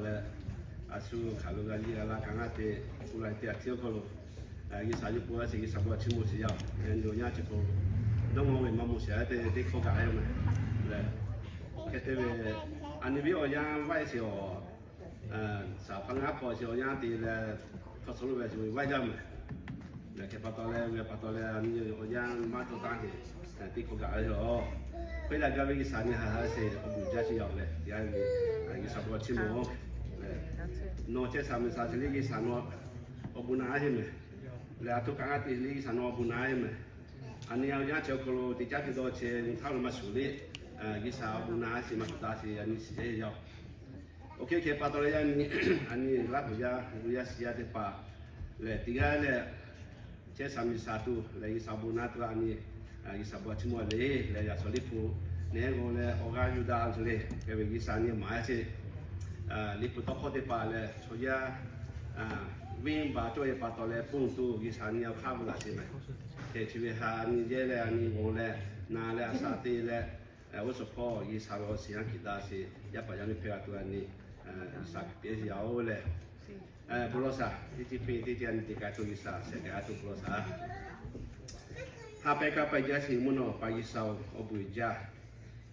Leh, a shu hk'aˬ lo g'a nyi g'a la kaꞈ ngaˇ te, ku la te a ciˉ awˬ hk'aw lo, G'uiˬsha yawˇ pon a sheˍ, G'uiˬsha bon a chiˇ mvuh sheˍ yaˇ-oˬ. Yaꞈ nyi awˬ yanˇ chi k'o, dawˇ nawˇ ve maˇ mawˬ sheˍ a te teˇ hkawˇ gaˬ ve yoˬ mehˬ. Leh, hk'e te ve, a nyi viˉ awˬ yanˇ vaiˇ sheˍ awˬ, saˍ hpaˇ ngaˇ hk'aw sheˍ awˬ yanˇ te leh, hk'aw suh lo ve sheˍ ve vaiˇ jaˇ mehˬ. Leh hk'e pa taw leh, ve pa taw leh, a nyi awˬ yanˇ maˇ tawˇ taˇ heˍ, teˇ hkawˇ gaˬ ve yoˬ. Hk'e leh gaˇ ve G'uiˬsha nyi haꞈ haꞈ sheˍ awˬ bon jaˇ sheˍ yaˇ-oˬ leh, yaꞈ nyi G'uiˬsha bon a chiˇ mvuh-oˬ. Nawˬ chehˇ shaˍ miˬ shaˍ chi le G'uiˬsha nawˬ awˬ bon naꞈ a heˍ mehˬ. Leh a htoꞈ kaꞈ ngaˇ te le G'uiˬsha nawˬ awˬ bon naꞈ a heˍ mehˬ. A nyi awˬ yanˇ chi awˬ hk'aw lo teˇ caˉ te dawˇ chehˇ nyi htaˇ lo maˇ shuˍ le, G'uiˬsha awˬ bon naꞈ a sheˍ maˇ shuˍ taˇ sheˍ a nyi shiˍ yaˇ. Oˇ hk'e hk'e pa taw leh yaꞈ nyi, a nyi Laˇ huˍ yaˇ, Laˇ huˍ yaˇ shiˍ yaˇ teˇ hpaˍ lehˬ, teˇ g'aˇ leh chehˇ shaˍ miˬ shaˍ tuˬ leh G'uiˬsha bon naꞈ tuˬ a nyi, G'uiˬsha bon a chiˇ mvuh le leh, yaꞈ shawˍ Liꞈ hpu neˉ g'aw leh awˬ g'aˇ yuˬ daꞈ tuˬ le, hk'e ve G'uiˬsha nyi maˍ a sheˍ. Liꞈ hpu tawˇ hkawˇ teˇ hpaˍ lehˬ, chaw yaˇ venˇbaˆ cawˇ ve pa taw leh ponˬ tuˬ G'uiˬsha nyi awˬ hk'aˇ gu laꞈ sheˍ mehˬ. Hk'e chi ve ha a nyi yehˇ leh a nyi g'aw leh na leh a shaꞈ te leh, oˇ suhˍ hpawˇ G'uiˬsha ve awˬ shiˍ yanˇ hkiˬ daꞈ sheˍ, yaˇ paˍ yaˇ miˇ hpehˇ g'a tuˬ a nyi G'uiˬsha hkiˬ piˇ sheˍ yaˇ-oˬ leh, bon lawˬ shaˍ, teˇ ceuˬ hpeˇ teˇ ceuˬ a nyi teꞈ ka tuˬ G'uiˬsha shehˍ ka tuˬ bon lawˬ shaˍ. Ha pehˇ kaˇ pehˇ jaˇ sheˍ mvuhˇ naw pa G'uiˬsha-oˬ, awˬ bon uiˍ jaˇ.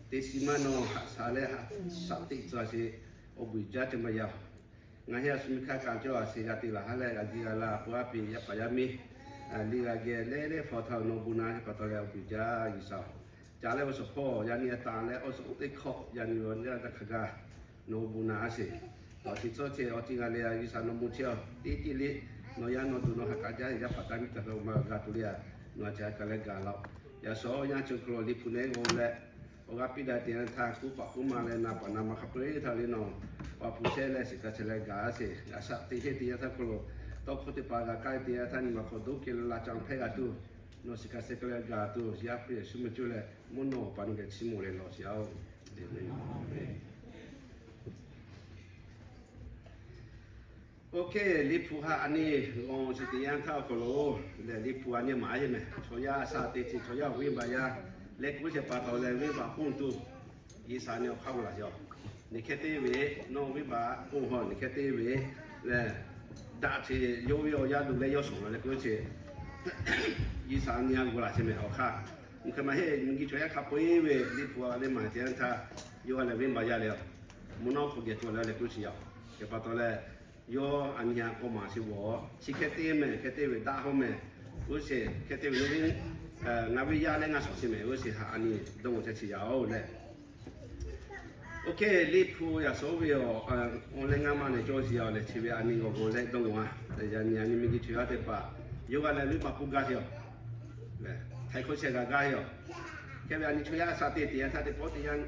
Teˇ shiˍ maˇ nawˬ haꞈ shaˍ leh haꞈ shaꞈ teꞈ tcuh sheˍ, awˬ bon uiˍ jaˇ ceh maˇ yaˇ. Ngaˬ hui a shu miˬ hkanˇ kaꞈ cawˇ a sheˍ g'a te laˬ ha leh g'a jiˇ g'a la a pon a piˍ yaˇ paˍ yaˇ miˇ, liˇ g'a geh leh leh hpawˇ htaˇ nawˬ bon naꞈ a pa taw leh awˬ bon uiˍ jaˇ G'uiˬsha-oˬ. Ca leh awˬ suhˍ hpawˇ yaꞈ nyi a taˍ leh awˬ suhˍ teˇ hkawꞈ yaꞈ nyi awˬ nyi a htaˇ hk'a gaˇ nawˬ bon naꞈ a sheˍ. Awˬ chi tcuhˇ ceh awˬ ci g'a leh G'uiˬsha nawˬ bon chehˇ-oˬ, teˇ ceuˬ le nawˬ yaˇ nawˬ tuˬ nawˬ haꞈ kaꞈ jaˇ yaˇ paˍ taˇ miˇ taˇ hk'a ma g'a tuˬ le a, nawˬ a ca kaꞈ leh gaˬ laˇ-oˬ. Yaꞈ shawˍ awˬ yanˇ chi hk'aw lo Liꞈ hpu neˉ g'aw leh awˬ g'aˇ piˇ daꞈ te yanˇ htaˇ, kuˉ paˍ kuˉ ma leh na paˍ na ma hk'a peu-eˬ htaˇ le nawˬ, paˍ hpu shehˆ leh shiˍ ka shehˆ leh gaˬ a sheˍ. A shaꞈ teꞈ shehˆ te yanˇ htaˇ hk'aw lo tawˇ hkawˇ teˇ hpaˍ g'a kaˇ te yanˇ htaˇ nyi ma hk'aw doˇ keh leh la caˇ hpehˇ g'a tuˬ, nawˬ shiˍ ka shehˆ ka leh gaˬ tuˬ, yaˇ hpu Yeˍsuˆ meh coˇ leh mvuhˇ naw pa nawˬ geh chiˇ mvuh leh lawˬ sheˍ-oˬ. Oˇ hk'e Liꞈ hpu ha a nyi g'aw chi teˇ yanˇ htaˇ awˬ hk'aw lo lehˬ, Liꞈ hpu a nyi maˍ a yeˇ mehˬ. Chaw yaˇ a shaꞈ teꞈ chi chaw yaˇ venˇbaˆ yaˇ leh k'oˆ shehˍ pa taw leh venˇbaˆ ponˬ tuˬ G'uiˬsha nyi awˬ hk'aˇ gu laˬ sheˍ-oˬ. Nyi hk'e te ve nawˬ venˇbaˆ ponˬ hawˬ nyi hk'e te ve lehˬ, daꞈ ce yawˇ ve awˬ yaˇ duˬ leh yawˇ shawˍ la leh k'oˆ ce G'uiˬsha nyi a gu laˬ sheˍ mehˬ awˬ hk'aˇ. Mvuhˇ hk'e maˇ heˆ, nyi geh chaw yaˇ hk'a peu-eˬ ve Liꞈ hpu a leh maˍ te yanˇ htaˇ, yawˇ a lehˬ venˇbaˆ yaˇ leh, mvuhˇ naw hk'aw geh cawˬ leh leh k'oˆ sheˍ yaˇ. Hk'e pa taw leh, yawˇ a nyi a k'awꞈ maˍ sheˍ g'awˬ chi hk'e te mehˬ, hk'e te ve daꞈ hawˇ mehˬ. Oˇ sheˍ hk'e te ve ngaˬ ve yaˇ leh ngaˬ shawˍ sheˍ mehˬ. Oˇ sheˍ ha a nyi dawˇ g'aw chehˇ chi yaˇ-oˬ leh, oˇ hk'e Liꞈ hpu yaꞈ shawˍ ve awˬ, awˬ leh ngaˇ maˇ leh cawˇ sheˍ yaˇ-oˬ leh, chi ve a nyi g'awˬ g'awˬ leh dawˇ g'aw-a. Yaꞈ nyi a nyi miˬ geh chaw yaˇ teˇ hpaˍ yawˇ g'a leh venˇbaˆ ponˬ gaˇ sheˍ-oˬ. Htaiˍ hkawˇ chehˇ g'a gaˇ yoˬ. Hk'e ve a nyi chaw yaˇ a shaꞈ teꞈ te yanˇ htaˇ teˇ pawˆ teˇ yanˇ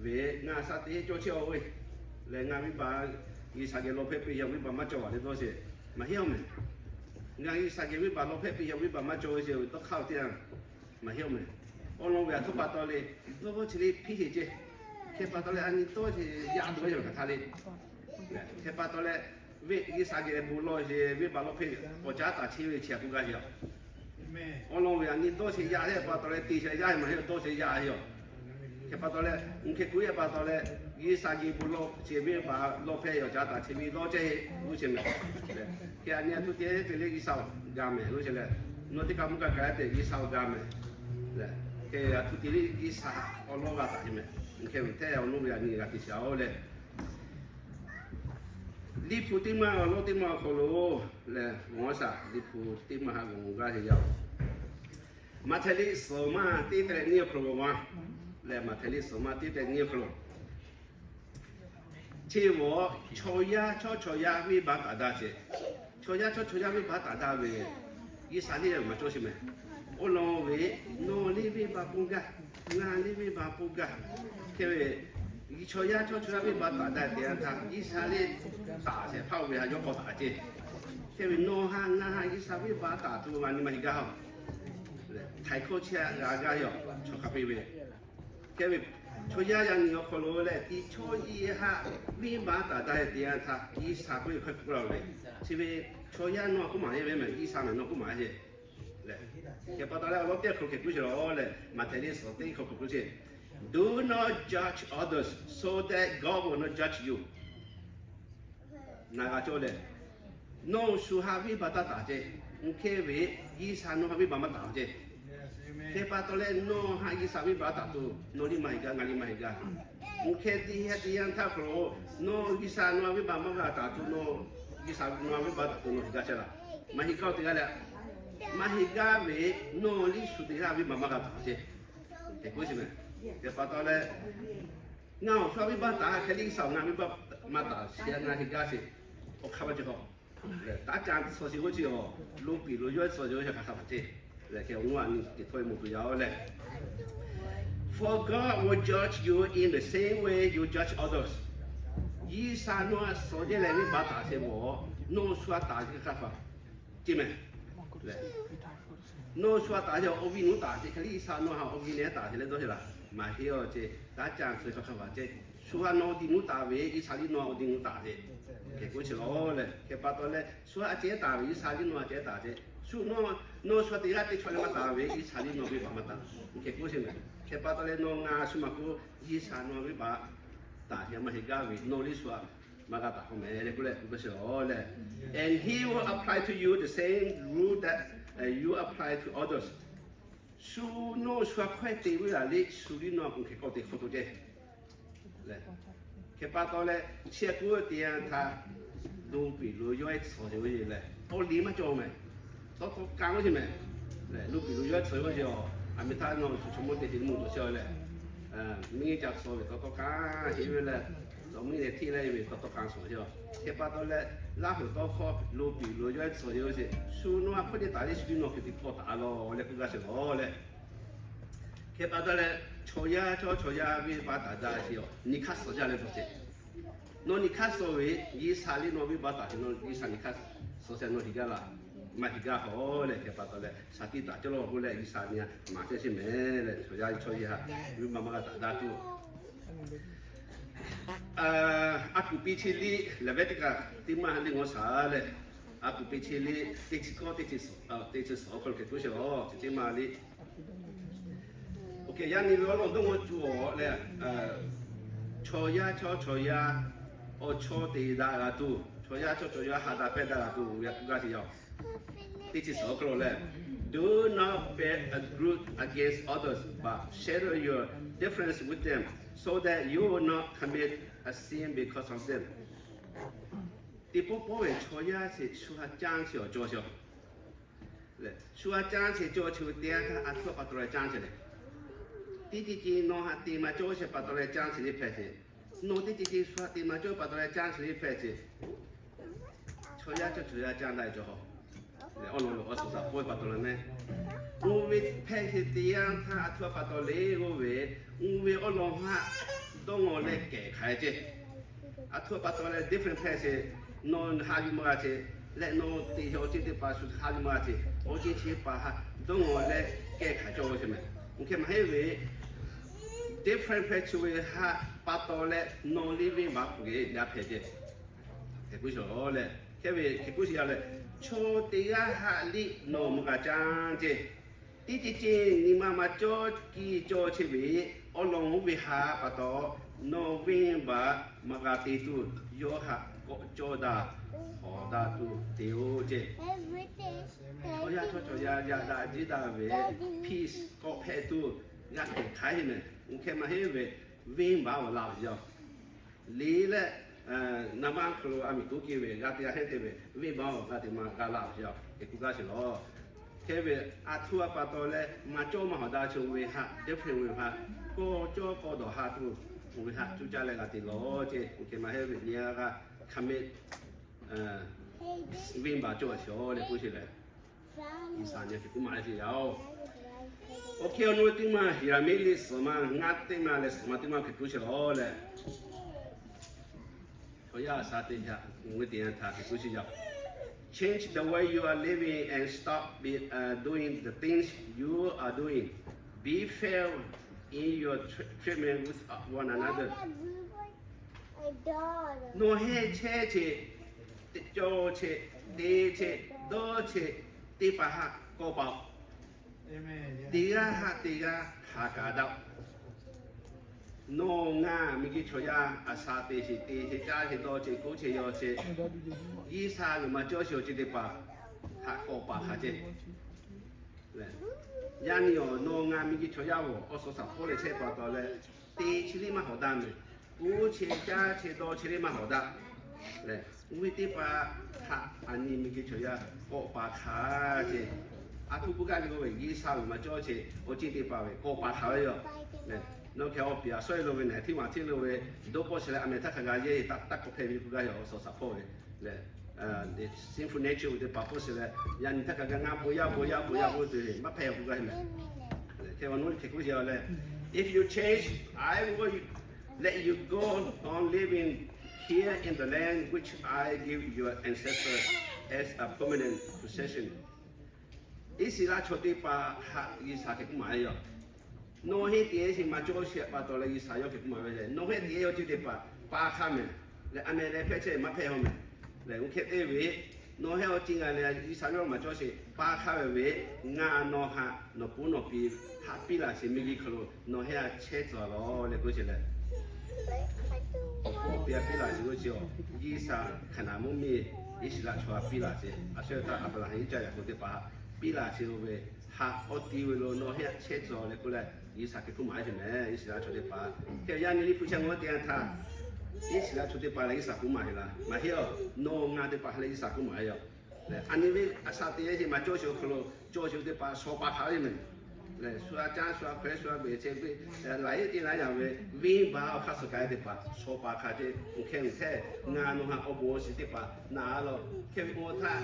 ve ngaˬ a shaꞈ teꞈ cawˇ chehˇ-oˬ ve lehˬ, ngaˬ venˇbaˆ G'uiˬsha geh lawˇ hpehˇ piˇ yaˇ venˇbaˆ maˇ cawˬ-a leh dawˇ sheˍ, maˇ heˆ-oˬ mehˬ. Ngaˬ G'uiˬsha geh venˇbaˆ lawˇ hpehˇ piˇ yaˇ venˇbaˆ maˇ cawˬ ve sheˍ ve tawˇ hk'aˇ-oˬ teˇ yanˇ, maˇ heˆ-oˬ mehˬ. Awˬ lawn ve a htoꞈ pa taw le, dawˇ chi le hpiˇ sheˍ ce. Hk'e pa taw leh a nyi dawˇ sheˍ yaˇ dawˇ yaˇ ve hk'aˬ htaˇ le. Hk'e pa taw leh, venˇ G'uiˬsha geh bon lawˇ sheˍ venˇbaˆ lawˇ hpehˇ awˬ caˉ taˍ chehˇ ve chi a k'oˆ gaˇ sheˍ-oˬ. Awˬ lawn ve a nyi dawˇ sheˍ yaˇ htaˇ pa taw leh te sheˍ yaˇ maˇ heˆ, dawˇ sheˍ yaˇ yoˬ. Hk'e pa taw leh, mvuhˇ hk'e kuˬ yaˇ pa taw leh, G'uiˬsha geh bon lawˇ sheˍ venˇbaˆ lawˇ hpehˇ awˬ caˉ taˍ chehˇ ve lawˇ chehˇ heˆ g'uˇ sheˍ mehˬ. Hk'e a nyi a htoꞈ te te le G'uiˬsha-oˬ, g'a mehˬ g'uˇ sheˍ leh, nawˬ teˇ kaꞈ mvuhˇ kaꞈ kaꞈ te G'uiˬsha-oˬ, g'a mehˬ. Hk'e a htoꞈ te le G'uiˬsha awˬ lawn g'a taˍ sheˍ mehˬ. Mvuhˇ hk'e ve hteˇ awˬ lawn ve a nyi g'a te sheˍ-oˬ leh, Liꞈ hpu teˇ maˇ awˬ lawn teˇ maˇ awˬ hk'aw lo lehˬ, g'awˬ shaˍ Liꞈ hpu teˇ maˇ haꞈ g'awˬ g'a sheˍ yaˇ-oˬ. Maꞈhtehˍ liꞈ suhˍ maˇ teˇ tehꞈ nyiˇ awˬ hk'aw lo g'a lehˬ, Maꞈhtehˍ liꞈ suhˍ maˇ teˇ tehꞈ nyiˇ awˬ hk'aw lo, chi ve chaw yaˇ chawˇ chaw yaˇ venˇbaˆ taˍ daꞈ ce. Chaw yaˇ chawˇ chaw yaˇ venˇbaˆ taˍ daꞈ ve, G'uiˬsha liˇ maˇ cawˇ sheˍ mehˬ. Awˬ lawn ve, nawˬ liˇ venˇbaˆ ponˬ gaˇ, ngaˬ liˇ venˇbaˆ ponˬ gaˇ. Hk'e ve, chaw yaˇ chawˇ chaw yaˇ venˇbaˆ taˍ daꞈ te yanˇ htaˇ, G'uiˬsha liˇ taˍ sheˍ hpaˇ-oˬ ve ha yawˇ k'awꞈ taˍ ce. Hk'e ve, nawˬ ha ngaˬ ha G'uiˬsha venˇbaˆ taˍ tuˬ ve a nyi ma heˆ gaˇ-oˬ. Htaiˍ hkawˇ chehˇ g'a gaˇ yoˬ, chaw hk'a peu-eˬ ve. Hk'e ve, chaw yaˇ yaꞈ nyi awˬ hk'aw lo lehˬ, tiꞈ chaw iˉ haˆ venˇbaˆ taˍ daꞈ te yanˇ htaˇ, G'uiˬsha k'oˆ ve hk'e k'oˆ la ve, chi ve chaw yaˇ nawˬ k'oˆ maˍ heˆ ve mehˬ, G'uiˬsha mehˬ nawˬ k'oˆ maˍ heˆ. Hk'e pa taw leh awˬ lawn teˇ hk'aw hk'e k'oˆ sheˍ laˬ leh, Maꞈhtehˍ liꞈ suhˍ teˇ hk'aw hk'e k'oˆ sheˍ, Do not judge others so that God will not judge you. Na g'a cawˇ lehˬ, nawˬ shu haꞈ venˇ baˬ taˇ taˍ ceˇ. Oˇ hk'e ve G'uiˬsha nawˬ haꞈ venˇ baˬ maˇ taˍ ceˇ. Hk'e pa taw leh nawˬ haꞈ G'uiˬsha venˇ baˬ taˍ tuˬ, nawˬ liˇ maˇ heꞈ gaˇ, ngaˬ liˇ maˇ heꞈ gaˇ. Oˇ hk'e te ha te yanˇ htaˇ hk'aw lo, nawˬ G'uiˬsha nawˬ haꞈ venˇ baˬ maˇ g'a taˍ tuˬ, nawˬ G'uiˬsha nawˬ haꞈ venˇ baˬ taˍ tuˬ nawˬ heꞈ gaˇ chehˇ laˇ. Maˇ heˆ gaˇ te g'a leh, maˇ heˆ gaˇ ve nawˬ liˇ shu teˇ g'aˇ venˇ baˬ maˇ g'a taˍ ceˇ. Hk'e k'oˆ sheˍ mehˍ. Hk'e pa taw leh, ngaˬ awˬ shu haꞈ venˇ baˬ taˍ, hk'e liˇ G'uiˬsha ngaˬ venˇ baˬ maˇ taˍ sheˍ, ngaˬ heꞈ gaˇ sheˍ. Awˬ hk'aˇ maˇ cawˬ hawˬ. Taˇ ca tcuh sheˍ g'oˇ chi awˬ, loꞈ piˍ loꞈ yawˇ tcuh sheˍ g'oˇ chi hk'aˬ hk'aˇ hpaˍ ceˇ. Lehˬ hk'e awˬ nuˇ aꞈ nyi teˇ htawˇ e moˍ tuˬ yaˇ oˬ lehˬ, For God will judge you in the same way you judge others. G'uiˬsha nawˬ haꞈ suh jehˇ leh venˇ baˬ taˍ sheˍ mawˬ, nawˬ shu haꞈ taˍ sheˍ hk'aˬ hk'aˇ hpaˍ ceˇ mehˍ. Nawˬ shu haꞈ taˍ sheˍ awˬ viˉ nuˇ taˍ sheˍ, hk'e liˇ G'uiˬsha nawˬ haꞈ awˬ viˉ nehˉ taˍ sheˍ leh dawˇ sheˍ laˇ. Maˇ heˆ awˬ ceˇ, taˇ ca tcuh hk'aˬ hk'aˇ hpaˍ ceˇ. Shu haꞈ nawˬ awˬ viˉ nuˇ taˍ ve, G'uiˬsha liˇ nawˬ awˬ viˉ nuˇ taˍ sheˍ. Hk'e k'oˆ sheˍ lawˬ lehˬ, hk'e pa taw leh shu haꞈ a cehˉ taˍ ve, G'uiˬsha liˇ nawˬ a cehˉ taˍ sheˍ. Shu nawˬ, nawˬ shu haꞈ teˇ g'aˇ teˇ chaw leh maˇ taˍ ve, G'uiˬsha liˇ nawˬ venˇ baˬ maˇ taˍ. Hk'e k'oˆ sheˍ mehˍ. Hk'e pa taw leh nawˬ ngaˬ shu maˬ k'o, G'uiˬsha nawˬ venˇ baˬ taˍ sheˍ, maˇ heˆ gaˇ ve nawˬ liˇ shu haꞈ maˇ g'a taˍ hk'awꞈ mehˍ leh k'oˆ leh k'oˆ sheˍ lawˬ lehˬ, And he will apply to you the same rule that uh, you apply to others. Shu nawˬ shu haꞈ hkawehˇ te ve laˬ liˇ shu liˇ nawˬ a k'oˆ hk'e k'awꞈ te hk'awꞈ to ceˇ. Hk'e pa taw leh, chi hk'e k'oˆ teˇ yanˇ htaˇ, loꞈ piˍ loꞈ yawˇ ehˉ tcuh sheˍ g'oˇ yeˬ lehˬ, awˬ liˇ maˇ cawˬ mehˍ. Tawˇ tawˇ ka g'oˇ sheˍ mehˍ. Loꞈ piˍ loꞈ yawˇ ehˉ tcuh g'oˇ yeˬ awˬ, aˬ miˍ htaˇ nawˬ shu chaw mawˇ te te mvuhˇ dawˬ chehˇ leh, miˇ nyi ca tcuh ve tawˇ tawˇ ka heˆ ve leh, tcuh miˇ nyi hteˇ leh ve tawˇ tawˇ ka suhˍ sheˍ. Hk'e pa taw leh, Laˇ huˍ tawˇ hkawˇ loꞈ piˍ loꞈ yawˇ ehˉ tcuh sheˍ g'oˇ sheˍ, shu nawˬ a hk'oˆ te taˍ liˇ shu liˇ nawˬ hk'e te k'awꞈ taˍ lawˬ leh k'oˆ gaˇ sheˍ lawˬ lehˬ. Hk'e pa taw leh, chaw yaˇ chaw chaw yaˇ venˇ baˬ taˍ daꞈ sheˍ awˬ, nyi hk'aˇ suh jaˇ leh bvuhꞈ sheˍ. Nawˬ nyi hk'aˇ suh ve, G'uiˬsha liˇ nawˬ venˇ baˬ taˍ sheˍ, nawˬ G'uiˬsha nyi hk'aˇ suh sheˍ, nawˬ heˆ gaˇ laˇ, maˇ heˆ gaˇ hawˬ lehˬ. Hk'e pa taw leh, shaˍ tiꞈ taˍ cawˇ lawˬ k'oˆ leh G'uiˬsha nyi a maˍ chehˇ sheˍ mehˍ leh, chaw yaˇ chaw yaˇ venˇ baˬ maˇ g'a taˍ daꞈ tuˬ. A kuˬ piˇ chi liˇ lehˬ, Leviticus teˇ maˇ liˇ ngaw shaˍ lehˬ, a kuˬ piˇ chi liˇ teˇ chi kawˇ teˇ chi suhˍ awˬ hk'aw lo hk'e k'oˆ sheˍ lawˬ, chi teˇ maˇ liˇ. Oˇ hk'e yaˇ nyi ve awˉ lawˬ dawˇ ngaw tuˬ awˬ lehˬ, chaw yaˇ chaw chaw yaˇ awˬ chawˇ te daꞈ g'a tuˬ, chaw yaˇ chaw chaw yaˇ ha daꞈ pehˇ daꞈ g'a tuˬ ve a kuˬ gaˇ sheˍ yaˇ. Teˇ chi suhˍ awˬ hk'aw lo lehˬ, Do not bear a grudge against others, but settle your difference with them, so that you will not commit a sin because of them. Teˇ pawˆ pawˆ ve chaw yaˇ sheˍ shu ha caˇ sheˍ awˬ cawˇ sheˍ. Shu ha caˇ sheˍ cawˇ chi ve teˇ yanˇ htaˇ a htoꞈ pa taw leh caˇ sheˍ lehˬ, teˇ ceuˬ ceuˬ nawˬ ha te maˇ cawˇ sheˍ pa taw leh caˇ sheˍ liˇ hpehꞈ sheˍ. Nawˬ teˇ ceuˬ ceuˬ shu ha te maˇ cawˇ pa taw leh caˇ sheˍ liˇ hpehꞈ sheˍ. Chaw yaˇ chaw chaw yaˇ caˇ daꞈ cawˬ hawˬ. Awˉ lawˬ lo awˬ suhˍ shaˍ pawehˇ pa taw leh mehˍ. Oˇ ve hpehꞈ sheˍ teˇ yanˇ htaˇ a htoꞈ pa taw leh g'oˇ ve, oˇ ve awˉ lawˬ haꞈ dawˇ ngaw leh kehˬ hk'aiˍ ceˇ. A htoꞈ pa taw leh different hpehꞈ sheˍ. Nawˬ ha yuˬ maˇ g'a ceˇ. Leh nawˬ te awˬ ceuˬ teˇ hpaˍ shu ha yuˬ maˇ g'a ceˇ. Awˬ ceuˬ chi pa haꞈ dawˇ ngaw leh kehˬ hk'aiˍ cawˇ g'oˇ sheˍ mehˍ. Oˇ hk'e maˇ heˆ ve, different hpehꞈ chi ve haꞈ pa taw leh nawˬ liˇ venˇ baˬ peuˬ geh daꞈ hpehꞈ ceˇ. Hk'e k'oˆ sheˍ lehˬ, hk'e ve hk'e k'oˆ sheˍ yaˇ lehˬ, chaw teˇ g'aˇ haꞈ liˇ nawˬ maˇ g'a caˇ ceˇ. Teˇ ceuˬ ceuˬ nyi ma maˇ cawˇ kiˇ cawˇ chehˇ ve, awˉ lawˬ oˇ ve haꞈ pa taw nawˬ venˇ baˬ maˇ g'a te tuˬ, yawˇ haꞈ k'awꞈ cawˇ daꞈ hawˍ daꞈ tuˬ te-oˬ ceˇ. Chaw yaˇ chaw chaw yaˇ yaꞈ daꞈ jiˇ daꞈ ve peace k'awꞈ hpehꞈ tuˬ g'a kehˬ hk'aiˍ heˆ mehˍ. Oˇ hk'e maˇ heˆ ve, venˇ baˬ awˬ laˇ ve yoˬ. Liˇ leh, naˍ manˇ hk'aw lo a miˍ toˉ kehˬ ve g'a te g'a hehnˇ te ve, venˇ baˬ awˬ g'a te maˇ g'a laˇ ve yoˬ. Hk'e k'oˆ gaˇ sheˍ lawˬ. Hk'e ve a htoꞈ pa taw leh maˇ cawˇ maˇ hawˍ daꞈ chi ve haꞈ, different ve haꞈ, kawˇ cawˇ kawˇ dawˬ haꞈ tuˬ, oˇ ve haꞈ cuˇ caˇ leh g'a te lawˬ ceˇ. Oˇ hk'e maˇ heˆ ve nyi a g'a hk'a mehˆ venˇ baˬ cawˇ sheˍ leh k'oˆ sheˍ lehˬ, G'uiˬsha nyi hk'e k'oˆ maˍ sheˍ yaˇ oˬ. Oˇ hk'e awˬ nu teˇ maˇ Yeˍraˍmiˆ liꞈ suhˍ ma ngaˇ teˇ maˇ leh suhˍ ma teˇ maˇ hk'e k'oˆ sheˍ lawˬ lehˬ, chaw yaˇ a sha teˇ yaˇ oˇ ve teˇ yanˇ htaˇ hk'e k'oˆ sheˍ yaˇ oˬ. Change the way you are living and stop be, uh, doing the things you are doing. Be fair in your tre- treatment with one another. Nawˬ hehnˇ chehˇ cheˇ, cawˇ cheˇ, te cheˇ, dawˇ cheˇ, teˇ hpaˍ haꞈ kawˆ paˍ-oˬ. Teˇ g'aˇ haꞈ teˇ g'aˇ haꞈ kaꞈ daꞈ-oˬ. Nawˬ ngaˬ miˬguiˬ chaw yaˇ aˬ shaꞈ teꞈ sheˍ, teꞈ sheˍ, caˇ sheˍ, dawˇ sheˍ, k'oˆ sheˍ, yaw sheˍ, G'uiˬsha g'uiˬ ma cawˇ sheˍ awˬ ceuˬ teˇ hpaˍ htaꞈ k'awꞈ paˍ hk'aˬ ceˇ. Yaˇ nyi awˬ nawˬ ngaˬ miˬguiˬ chaw yaˇ awˬ awˬ suhˍ shaˍ hpawˇ leh chehˇ pa taw leh, teꞈ chi liˇ maˇ hawˍ daꞈ mehˍ. K'oˆ chi caˇ chi dawˇ chi liˇ maˇ hawˍ daꞈ lehˬ, uˇ ve teˇ hpaˍ htaꞈ aˬ nyi miˬguiˬ chaw yaˇ k'awꞈ paˍ hk'aˬ ceˇ. Aˬ htoꞈ k'oˆ gaˇ ve k'o ve, G'uiˬsha g'uiˬ ma cawˇ sheˍ awˬ ceuˬ teˇ hpaˍ ve k'awꞈ paˍ hk'aˬ ve yoˬ. Nawˬ hk'e awˬ piˍ aˬ sawˉ e lo ve, naˬ hteˇ maˬ hteˇ lo ve, dawˇ pawˆ sheˍ leh aˬ mehˍ htaˇ hk'a g'a yehˇ taˆ taˆ k'awꞈ hpehꞈ ve k'oˆ gaˇ yoˬ, awˬ suhˍ shaˍ hpawˇ ve lehˬ. Sinful nature ve teˇ hpaˍ hpawˇ sheˍ leh, yaꞈ nyi htaˇ hk'a g'a ngaˇ bon yaˇ bon yaˇ bon yaˇ bon tuˬ maˇ hpehꞈ k'oˆ gaˇ mehˍ. Hk'e awˬ nawˉ hk'e k'oˆ sheˍ leh, if you change, I will let you go on living here in the land which I give your ancestors as a permanent possession. Iˉsaˍreˍlaˆ chaw teˇ hpaˍ htaꞈ G'uiˬsha hk'e k'oˆ maˍ ve yoˬ. Nawˬ hui teꞈ sheˍ maˇ cawˇ sheˍ pa taw leh G'uiˬsha yawˇ hk'e k'oˆ maˍ ve lehˬ, nawˬ hui teꞈ awˬ ceuˬ teˇ hpaˍ paˍ hk'a mehˍ lehˬ, aˬ mehˍ leh hpehˇ chehˇ maˇ hpehˇ haw mehˍ. Lehˬ, oˇ hk'e te ve, nawˬ hui awˬ ceuˬ ngaˬ lehˬ G'uiˬsha yawˇ maˇ cawˇ sheˍ paˍ hk'a ve ve, ngaˬ nawˬ htaꞈ nawˬ poˉ nawˬ pi htaꞈ piˇ laˬ sheˍ, miˬguiˬ hk'aw lo nawˬ hui htaꞈ chehˇ tcuh lawˬ leh k'oˆ sheˍ lehˬ, awˬ poˉ awˬ pi htaꞈ piˇ laˬ sheˍ k'oˆ chi, G'uiˬsha Hkaˍnanˍ mvuhˇmiˬ Iˉsaˍreˍlaˆ chaw htaꞈ piˇ laˬ sheˍ. A shu htaˇ Aˍbraˍhanˍ, Iˉcaˆ, Yaˍkoˆ teˇ hpaˍ htaꞈ piˇ laˬ sheˍ ve, haꞈ awˬ ti ve lo nawˬ hui htaꞈ chehˇ tcuh leh k'oˆ leh, G'uiˬsha hk'e hpuˇ maˍ sheˍ mehˍ. Iˉsaˍreˍlaˆ chaw teˇ hpaˍ hk'e yaˇ nyi liˇ hpu chehˇ ngaˬ hui teˇ g'aˇ htaˇ, Iˉsaˍreˍlaˆ chaw teˇ hpaˍ lehˬ G'uiˬsha k'oˆ maˍ ve laˇ maˇ heˆ-oˬ. Nawˬ ngaˬ teˇ hpaˍ lehˬ G'uiˬsha k'oˆ maˍ ve yoˬ. Aˬ nyi ve aˬ shaꞈ teꞈ sheˍ maˇ cawˇ sheˍ awˬ hk'aw lo cawˇ sheˍ ve teˇ hpaˍ shawˍ paˍ hk'aˬ ve mehˍ. Lehˬ, shu a caˇ, shu a hkawehˉ, shu a beˬ chehˇ ve, laiˉ teˇ laiˉ yaˇ ve venˇbaˆ awˬ hk'aˇ suh k'ai teˇ hpaˍ shawˍ paˍ hk'aˬ ceˇ. Uˬ hk'e uˬ hk'e, ngaˬ nawˬ htaꞈ awˬ bon awˬ shiˍ teˇ hpaˍ naꞈ a lawˬ. Hk'e ve k'o htaˇ,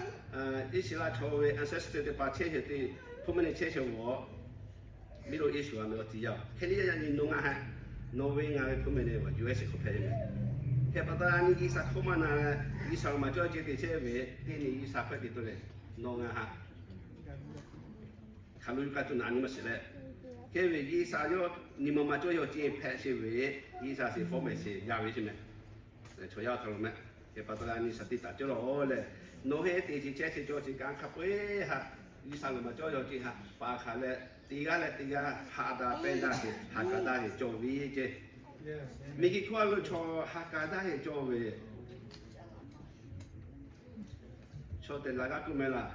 Iˉsaˍreˍlaˆ chaw ve ancestor teˇ hpaˍ chehˇ sheˍ te, hpu meh neˇ chehˇ sheˍ g'awˬ Middle East a ve awˬ ti yaˇ-oˬ. Hk'e le yaˇ nyi nawˬ ngaˬ htaꞈ nawˬ ve ngaˬ ve hpu meh neˇ U S hk'aw hpehꞈ ve mehˍ. Hk'e pa taw, a nyi G'uiˬsha hk'oˆ maˇ na, G'uiˬsha maˇ cawˇ ceh te chehˇ ve, teˇ nyi G'uiˬsha hk'aw te tuˬ lehˬ, nawˬ ngaˬ htaꞈ hk'aˬ lo yuˬ k'ai tuˬ naꞈ nyi maˇ shiˍ leh, hk'e ve G'uiˬsha yawˇ nyi ma maˇ cawˇ yawˇ ceh hpehꞈ sheˍ ve, G'uiˬsha sheˍ fawˉ mehˍ sheˍ g'a ve sheˍ mehˍ. Chaw yaˇ htaꞈ lo mehˍ. Hk'e pa taw leh a nyi shaˍ tiꞈ taˍ cawˇ lawˬ lehˬ, nawˬ hui teꞈ ceh chehˇ ceh cawˇ ceh kanˉ hk'a peu-eˬ htaꞈ G'uiˬsha g'uiˬ maˇ cawˇ yawˇ ceh htaꞈ paˍ hk'aˬ leh, teˇ g'aˇ leh teˇ g'aˇ haꞈ daꞈ pehnˇ daꞈ sheˍ, haꞈ kaˍ daꞈ sheˍ cawˬ ve ceh. Miˬguiˬ hkawˇ a lo chaw haꞈ kaˍ daꞈ sheˍ cawˬ ve, chaw teꞈ la g'aˇ kuˇ meh laˬ.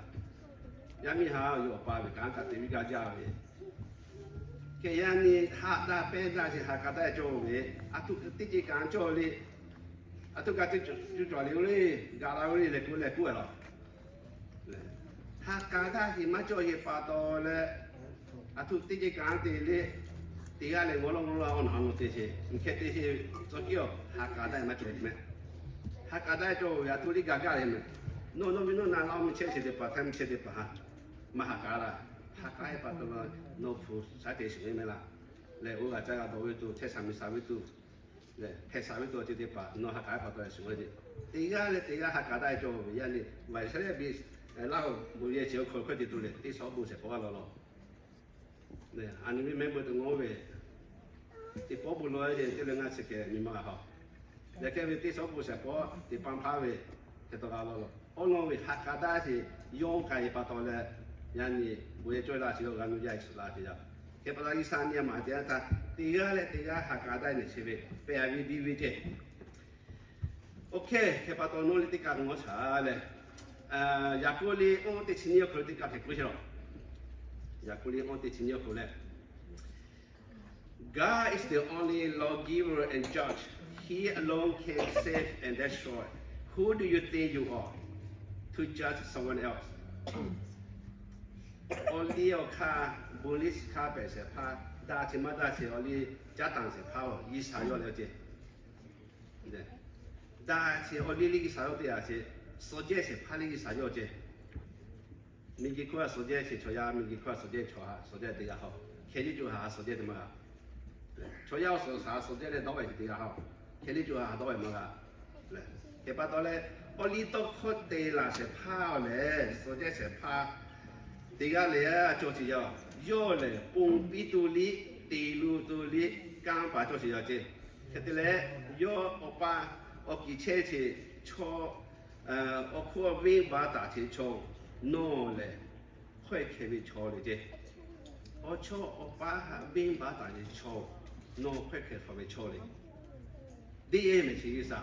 Yaˇ miˇ haꞈ yawˇ awˬ pa ve kanˉ kaꞈ teꞈ viˉ gaˇ jaˇ ve. Hk'e yaˇ nyi haꞈ daꞈ pehnˇ daꞈ sheˍ haꞈ kaˍ daꞈ cawˬ ve, aˬ htoꞈ teˇ ceh kanˉ cawˬ le, aˬ htoꞈ kaꞈ teˇ cawˬ le, gaˬ la ve le leh k'oˆ leh k'oˆ lawˬ. Haꞈ kaˍ daꞈ sheˍ maˇ cawˬ sheˍ pa taw leh, aˬ htoꞈ teˇ ceh kanˉ te le, teˇ g'aˇ leh g'awˇ lawˇ g'awˇ lawˇ awˬ naˬ awˬ te sheˍ, uˬ hk'e te sheˍ, tcuh kiˉ awˬ haꞈ kaˍ daꞈ maˇ cawˬ mehˍ. Haꞈ kaˍ daꞈ cawˬ ve aˬ htoꞈ liˇ gaˬ gaˇ le mehˍ. Nawˬ nawˬ ve nawˬ na laˇ miˇ chehˇ sheˍ teˇ hpaˍ htaˇ miˇ chehˇ teˇ hpaˍ htaꞈ maˇ haꞈ kaˍ laˇ. Haꞈ kaˍ e pa taw leh nawˬ hpu shaˉ te shuˍ ve mehˍ laˇ. Lehˬ, oˇ g'a caˇ g'a dawˬ ve tuˬ, chehˇ shaˍ miˬ shaˍ ve tuˬ, lehˬ hpehꞈ shaˍ ve tuˬ awˬ ceuˬ teˇ hpaˍ nawˬ haꞈ kaˍ e pa taw leh shuˍ ve, teˇ g'aˇ leh teˇ g'aˇ haꞈ kaˍ daꞈ cawˬ ve yaˇ nyi, vaˬ sha leh biˇ laˇ-oˬ, bon yehˬ chi awˬ hk'aw lo hkawˇ ceh tuˬ lehˬ, teˇ shawˉ bon shehˍ hpawˇ g'a lawˬ lawˬ. Aˬ nyi ve mehˆ bon tuˬ ngawˬ ve, teˇ pawˆ bon lawˬ ve teˇ leh ngaˇ chi hk'e nyi ma g'a haꞈ. Yaꞈ hk'e ve teˇ shawˉ bon shehˍ hpawˇ teˇ pawˆ hpaˇ ve hk'e taw g'a lawˬ lawˬ. Awˬ lawn ve haꞈ kaˍ daꞈ sheˍ yawˇ k'ai pa taw leh, yaˇ nyi bon yehˬ cawˇ laˇ sheˍ yawˇ g'a nu yaˇ shuˍ laˇ sheˍ yaˇ. Hk'e pa taw G'uiˬsha nyi a maˍ te a htaˇ, teˇ g'aˇ leh teˇ g'aˇ haꞈ kaˍ daꞈ nyi sheˍ ve pehˬ a ve biˇ ve ceh. Oˇ hk'e hk'e pa taw nawˬ leh teˇ kaꞈ ngawˬ shaˍ leh, Yaˍkoˆ liꞈ awˇ teˇ chi nyiˇ awˬ hk'aw lo teˇ kaꞈ hk'e k'oˆ sheˍ lawˬ. Yaˍkoˆ liꞈ awˇ teˇ chi nyiˇ awˬ hk'aw lo leh, God is the only lawgiver and judge. He alone can save and destroy. Who do you think you are to judge someone else? Awˬ liˇ awˬ hk'aˇ, bon liˇ chi hk'aˇ pehˬ shehˍ hpaˇ, daꞈ ceh maˇ daꞈ ceh awˬ liˇ caˉ taˍ shehˍ hpaˇ-oˬ, G'uiˬsha yawˇ leh ceh. Daꞈ ceh awˬ liˇ liˇ G'uiˬsha yawˇ te a ceh, suhˍ jehˇ shehˍ hpaˇ liˇ G'uiˬsha yawˇ ceh. Miˬguiˬ hkawˇ a suhˍ jehˇ ceh chaw yaˇ, miˬguiˬ hkawˇ a suhˍ jehˇ chaw haꞈ suhˍ jehˇ teˇ g'aˇ haw. Hkeh liˇ co haꞈ suhˍ jehˇ teˇ maˇ g'a. Chaw yaˇ awˬ suhˍ shaˍ suhˍ jehˇ leh dawˇ ve teˇ g'aˇ haw. Hkeh liˇ co haꞈ dawˇ ve maˇ g'a. Hk'e pa taw leh, awˬ liˇ tawˇ hkawˇ te laˬ shehˍ hpaˇ lehˬ, suhˍ jehˇ shehˍ hpaˇ teˇ g'aˇ leh cawˬ ceh yaˇ. Yawˇ lehˬ ponˬ piˇ tu liˇ, te lu tu liˇ, kanˇ paˍ cawˬ ceh yaˇ ceh. Hk'e te leh, yawˇ awˬ pa awˬ kiˬ chehˇ ceh chaw, awˬ hk'oˆ venˇbaˆ taˍ ceh chaw, nawˬ lehˬ hkawehˇ hkeh ve chaw le ceh. Awˬ chawˇ awˬ pa haꞈ venˇbaˆ taˍ ceh chaw-oˬ, Nawˬ hkawehˇ hkehˍ hpaˍ ve chaw le. Deˇ mehˍ chi G'uiˬsha.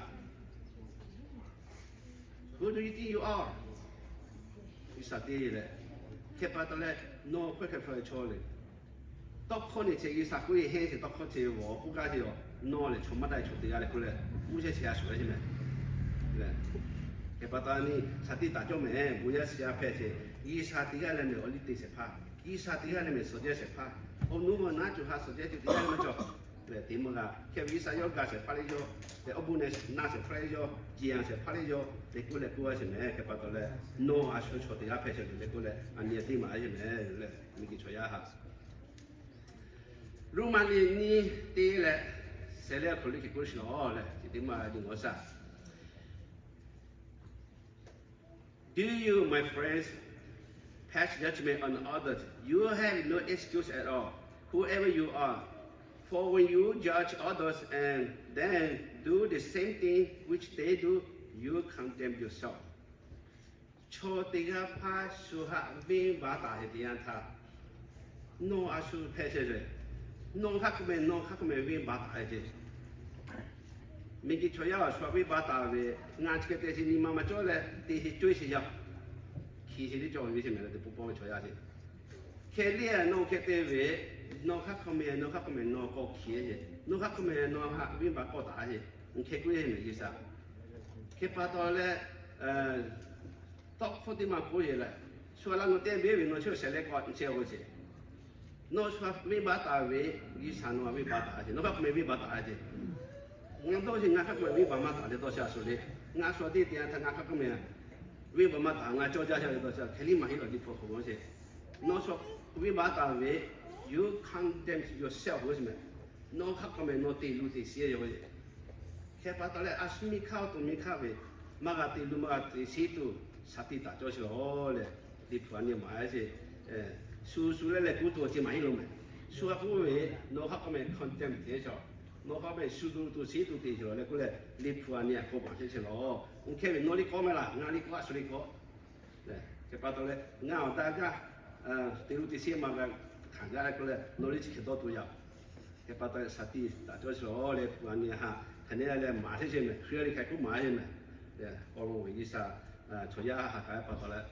Who do you think you are? G'uiˬsha te leh, hk'e pa taw leh, nawˬ hkawehˇ hkehˍ hpaˍ ve chaw le. Tawˇ hkawˇ neˇ chi G'uiˬsha k'oˆ ve hehnˇ chi tawˇ hkawˇ chi awˬ k'oˆ gaˇ ve yoˬ. Nawˬ lehˬ chaw maˇ daꞈ ve chaw teˇ g'aˇ leh k'oˆ leh, uˉ shehˇ chi a shuˍ leh hehnˇ mehˍ. Hk'e pa taw ni shaˍ tiꞈ taˍ cawˇ mehˍ. Bon yaˇ shiˍ yaˇ hpehꞈ ce. G'uiˬsha teˇ g'aˇ leh mehˍ awˬ liˇ te shehˍ hpaˇ. G'uiˬsha teˇ g'aˇ leh mehˍ suhˍ jehˇ shehˍ hpaˇ. Awˬ nuˇ ma naˉ cuˬ ha suhˍ jehˇ ce teˇ g'aˇ leh maˇ cawˬ. Leh teˇ maˇ g'a hk'e ve G'uiˬsha yawˇ gaˬ shehˍ hpaˇ leh yawˇ, leh awˬ bon nehˬ na shehˍ hpaˇ leh yawˇ, jeˬ yanˍ shehˍ hpaˇ leh yawˇ, leh k'oˆ leh k'oˆ a sheˍ mehˍ. Hk'e pa taw leh, nawˬ a shu chaw teˇ g'aˇ hpehꞈ shehˍ ve leh k'oˆ leh, a nyi a teˇ maˇ a sheˍ mehˍ leh, miˬguiˬ chaw yaˇ haꞈ Roˉmaꞈ liꞈ nyiˇ teˇ leh, shehˍ leh hk'aw liˇ hk'e k'oˆ sheˍ lawˬ leh, chi teˇ maˇ a nyi ngaw shaˍ. Do you, my friends, pass judgment on others? You have no excuse at all, whoever you are. For when you judge others and then do the same thing which they do, you condemn yourself. Chaw teˇ g'aˇ hpaˇ shu haꞈ venˇbaˆ taˍ ve teˇ yanˇ htaˇ, nawˬ a shu hpehꞈ shehˍ ve, nawˬ hk'aˬ hk'e meh, nawˬ hk'aˬ hk'e meh venˇbaˆ taˍ ve ce. Miˬguiˬ chaw yaˇ awˬ shu haꞈ venˇbaˆ taˍ ve, ngaˬ chi hk'e te chi nyi ma maˇ cawˇ leh te chi coˇ sheˍ yaˇ, hkiˬ sheˍ teˇ cawˬ ve sheˍ mehˍ leh teˇ pawˆ pawˆ ve chaw yaˇ sheˍ. Hk'e le nawˬ hk'e te ve, nawˬ hk'aˬ hk'e meh, nawˬ hk'aˬ hk'e meh nawˬ k'awꞈ hkiˬ sheˍ, nawˬ hk'aˬ hk'e meh nawˬ haꞈ venˇbaˆ k'awˆ taˍ sheˍ, hk'e k'oˆ ve mehˍ G'uiˬsha. Hk'e pa taw leh, tawˇ hkawˇ teˇ maˇ k'oˆ ve leh, shu a laˇ nawˬ te ve ve nawˬ chi shehˍ leh k'awꞈ chehˇ ve ce. Nawˬ shu haꞈ venˇbaˆ taˍ ve, G'uiˬsha nawˬ haꞈ venˇbaˆ taˍ ce, nawˬ hk'aˬ hk'e meh venˇbaˆ taˍ ce. Ngaˬ dawˇ sheˍ ngaˬ hk'aˬ hk'e meh venˇbaˆ maˇ taˍ leh dawˇ sheˍ a shu le. Ngaˬ shu teˇ te a htaꞈ ngaˬ hk'aˬ hk'e meh venˇbaˆ maˇ taˍ, ngaˬ cawˇ jaˇ sheˍ leh dawˇ sheˍ, hk'e liˇ maˇ heˆ lawˬ liˇ hpu hk'aw g'awˇ sheˍ. Nawˬ shu haꞈ venˇbaˆ taˍ ve, you condemn yourself ve sheˍ mehˍ. Nawˬ hk'aˬ hk'e meh nawˬ te luˬ te shiˍ yoˬ ve. Hk'e pa taw leh a shu miˇ hkaˇ awˬ to miˇ hkaˇ ve, maˇ g'a te luˬ maˇ g'a te shiˍ tuˬ shaˍ tiꞈ taˍ cawˇ sheˍ lawˬ leh, liꞈ hpu a nyi maˍ sheˍ. Shu shu leh leh kuˉ tuˬ awˬ ceuˬ maˇ heˆ lo mehˍ. Shu a k'oˆ ve, nawˬ hk'aˬ hk'e meh condemn te sheˍ, nawˬ hk'aˬ hk'e meh shu tuˬ tuˬ shiˍ tuˬ te sheˍ leh k'oˆ leh, liꞈ hpu a nyi a k'oˆ maˍ sheˍ sheˍ lawˬ. Oˇ hk'e ve nawˬ liˇ k'awꞈ meh laˬ, ngaˬ liˇ k'awꞈ a shu liˇ k'awꞈ. Hk'e pa taw leh ngaˬ awˬ daꞈ gaˇ, te luˬ te shiˍ maˇ g'a hkanˍ gaˇ leh k'oˆ leh nawˬ liˇ chi hk'e dawˇ tuˬ yaˇ. Hk'e pa taw leh shaˍ tiꞈ taˍ cawˇ sheˍ lawˬ leh, hpu a nyi haꞈ hk'e ne leh maˍ sheˍ sheˍ mehˍ. Hk'e a liˇ hk'e k'oˆ maˍ sheˍ mehˍ. K'awꞈ lo ve G'uiˬsha chaw yaˇ haꞈ k'aˉ pa taw leh,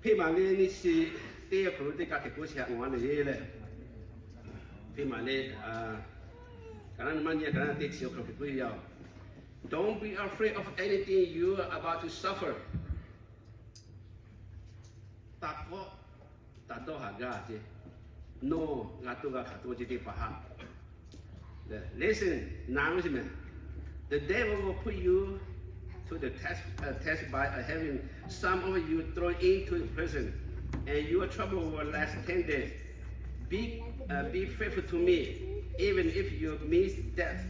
Hpeˇ maˍ le nyiˇ chi teˇ hk'aw lo teˇ kaˇ hk'e k'oˆ chi haꞈ ngaˬ le leh, Hpeˇ maˍ le, kaˍ naˉ maˇ nyi kaˍ naˉ teˇ chi awˬ hk'aw hk'e k'oˆ yaˇ-oˬ, Don't be afraid of anything you are about to suffer. Taˇ kawˆ, taˇ dawˇ haˍ gaˇ ce. Nawˬ g'a toˇ g'a hkanˍ toˇ ce teˇ hpaˍ haꞈ Listen, na ve sheˍ mehˍ. The devil will put you to the test, uh, test by, uh, having some of you thrown into prison, and your trouble will last ten days. Be, uh, be faithful to me, even if you miss death,